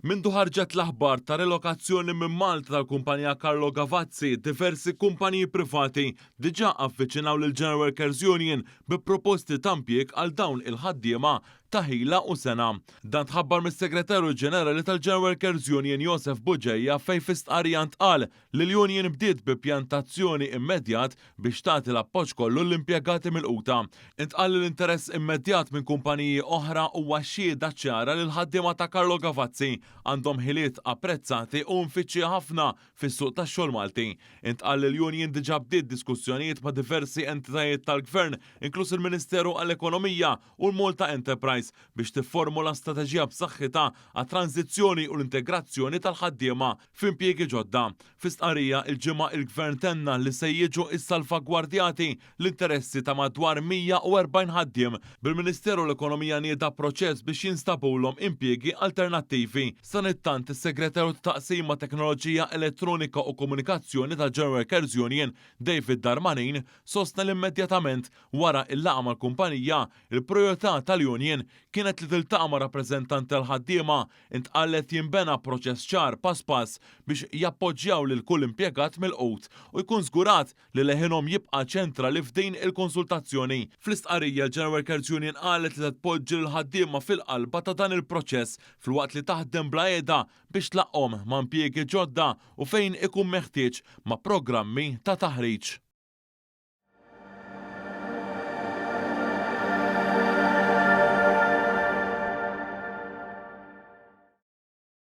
Mindu ħarġet l-aħbar ta' relokazzjoni minn Malta tal-kumpanija Carlo Gavazzi, diversi kumpaniji privati diġà avviċinaw lill-General Workers Union bi proposti ta' impjieg għal dawn il-ħaddiema ta' ħila u sengħa. Dan tħabbar mis-Segretarju Ġenerali tal-General Workers Union Josef Bugeja fejn fi stqarrija ntqal li l-union bdiet bi pjan ta' azzjoni immedjat biex tagħti l-appoġġ kollu lill-impjegati milquta. Intqal li l-interess immedjat minn kumpaniji oħra huwa xhieda ċara li l-ħaddiema ta' Carlo Gavazzi għandhom ħiliet apprezzati u mfittxija ħafna fis-suq tax-xogħol Malti. Intqal li l-union diġà bdiet diskussjonijiet ma' diversi entitajiet tal-Gvern, inkluż il-Ministeru għall-Ekonomija u l-Malta Enterprise biex tifformula strateġija b'saħħitha għat-tranżizzjoni u l-integrazzjoni tal-ħaddiema f'impjiegi ġodda. Fi stqarrija il-Ġimgħa il-Gvern tenna li se jiġu ssalvagwardjati l-interessi ta' madwar 140 ħaddiem, bil-Ministeru l-Ekonomija nieda proċess biex jinstabulhom impjiegi alternattivi. Sanittant is-Segretarju tat-Taqsima Teknoloġija Elettronika u Komunikazzjoni tal-General Workers Union, David Darmanin, sostna li immedjatament wara l-laqgħa mal-kumpanija, il-prijorità tal-union kienet li tiltaqa' ma' rappreżentanti tal-ħaddiema. Intqal li qed jinbena proċess ċar pass pass biex jappoġġjaw lil kull impjegat milqut u jkun żgurat li leħinhom jibqa' ċentrali f'din il-konsultazzjoni. Fl-istqarrija l-General Workers Union qalet li se tpoġġi lill-ħaddiema fil-qalba ta' dan il-proċess filwaqt li taħdem bla heda biex tlaqqhom ma' impjiegi ġodda u fejn ikun meħtieġ ma' programmi ta' taħriġ.